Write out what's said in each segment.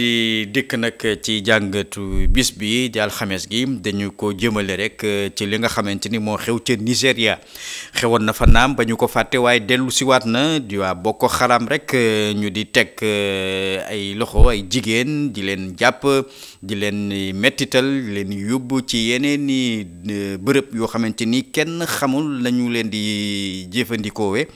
di dikk nag ci jàngatu bis bi di alxames gi dañu ko jëmale rek ci li nga xamante ni moo xew ca Nigéria xewoon na fa naam ba ñu ko fàtte waaye dellu siwaat na di waa Boko Haram rek ñu di teg ay loxo ay jigéen di leen jàpp di leen mettital di leen yóbbu ci yeneen i bërëb yoo xamante ni kenn xamul lañu leen di jëfandikoowe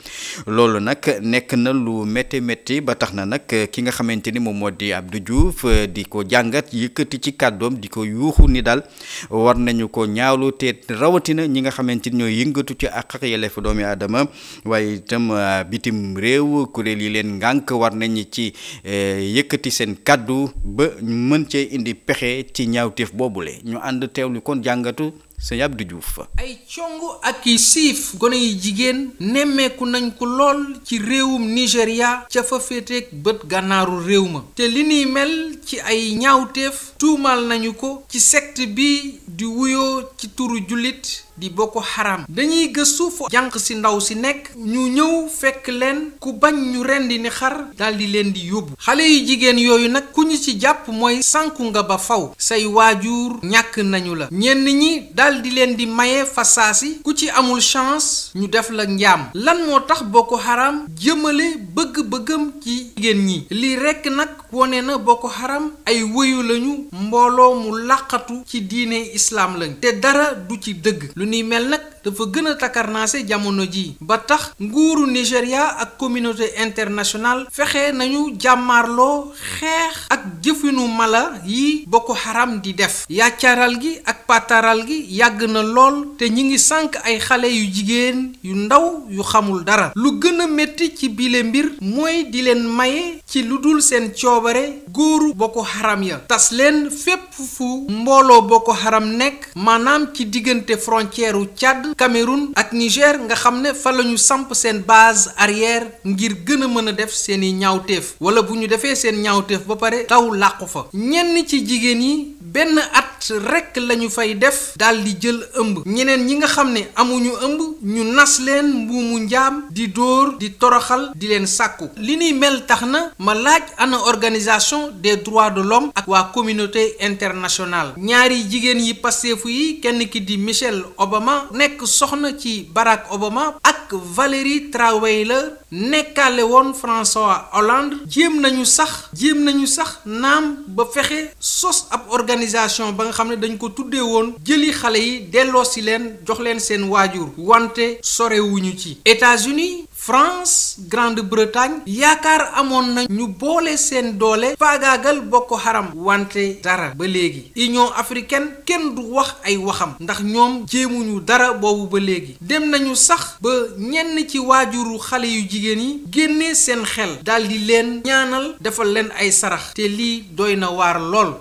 loolu nag nekk na lu métti ba tax na nag ki nga xamante ni moom moo di Abdou Diouf di ko jàngat yëkkati ci kàddoom di ko yuuxu ni daal war nañu ko ñaawlu te rawatina ñi nga xamante ni ñooy yëngatu ci àq ak yelleefu doomi aadama waaye itam bitim réew kuréel yi leen ngànk war nañu ci yëkkati seen kàddu ba mën cee indi pexe ci ñaawteef boobule ñu ànd teewlu kon jàngatu sëñ Abdou Diouf. ay cong ak i siif gone yi jigéen nemmeeku nañ ko lool ci réewum Nigéria ca fa féeteeg bët gànnaaru réew ma te li ni mel ci ay ñaawteef tuumal nañu ko ci secte bi di wuyoo ci turu jullit di Boko Haram dañuy gëstu fo jànq si ndaw si nekk ñu ñëw fekk leen ku bañ ñu rendi ni xar daldi leen di yóbbu xale yu jigéen yooyu nag ku ñu ci jàpp mooy sànku nga ba faw say waajur ñàkk nañu la ñenn ñi daldi leen di maye fasaasi ku ci amul chance ñu def la njaam lan moo tax Boko Haram jëmale bëgg-bëggam ci jigéen ñi lii rekk nag wone na Boko Haram ay wëyu lañu mbooloo mu làqatu ci diine islaam lañ te dara du ci dëgg lu ni mel nag dafa gën a takarnaase jamono ji ba tax nguuru Nigéria ak communauté internationale fexe nañu jàmmaarloo xeex ak jëfinu mala yi Boko Haram di def yàccaaral gi ak pataral gi yàgg na lool te ñi ngi sànk ay xale yu jigéen yu ndaw yu xamul dara lu gën a métti ci bile mbir mooy di leen maye ci lu dul seen coobare góoru Boko Haram ya tas leen fépp fu mbooloo Boko Haram nekk maanaam ci diggante frontière u Tchad Cameroun ak Niger nga xam ne fa lañu samp seen base arrière ngir gën a mën a def seeni ñaawteef wala bu ñu defee seen ñaawteef ba pare taw làqu fa ñenn ci jigéen yi benn at rekk lañu fay def daldi jël ëmb ñeneen ñi nga xam ne amuñu ëmb ñu nas leen mbuumu njaam di dóor di toroxal di leen sàkku li ni mel tax na ma laaj ana organisation des droits de l'homme ak waa communauté internationale ñaari jigéen yi Pastef yi kenn ki di Michelle Obama nekk soxna ci Barack Obama ak Valérie Traoré la nekkaale woon François Hollande jéem nañu sax naam ba fexe sos ab organisation ba nga xam ne dañ ko tuddee woon jëli xale yi delloosi leen jox leen seen waajur wante sorewuñu ci États-Unis France Grande-Bretagne yaakaar amoon na ñu boole seen doole faagaagal Boko Haram wante dara ba léegi Union africaine kenn du wax ay waxam ndax ñoom jéemuñu dara boobu ba léegi dem nañu sax ba ñenn ci waajuru xale yu jigéen yi génnee seen xel daldi leen ñaanal defal leen ay sarax te lii doy na waar lool.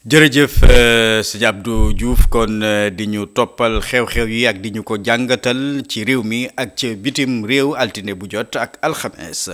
jërëjëf sëñ Abdou Diouf kon di ñu toppal xew-xew yi ak di ñu ko jàngatal ci réew mi ak ci bitim réew altine bu jot ak alxames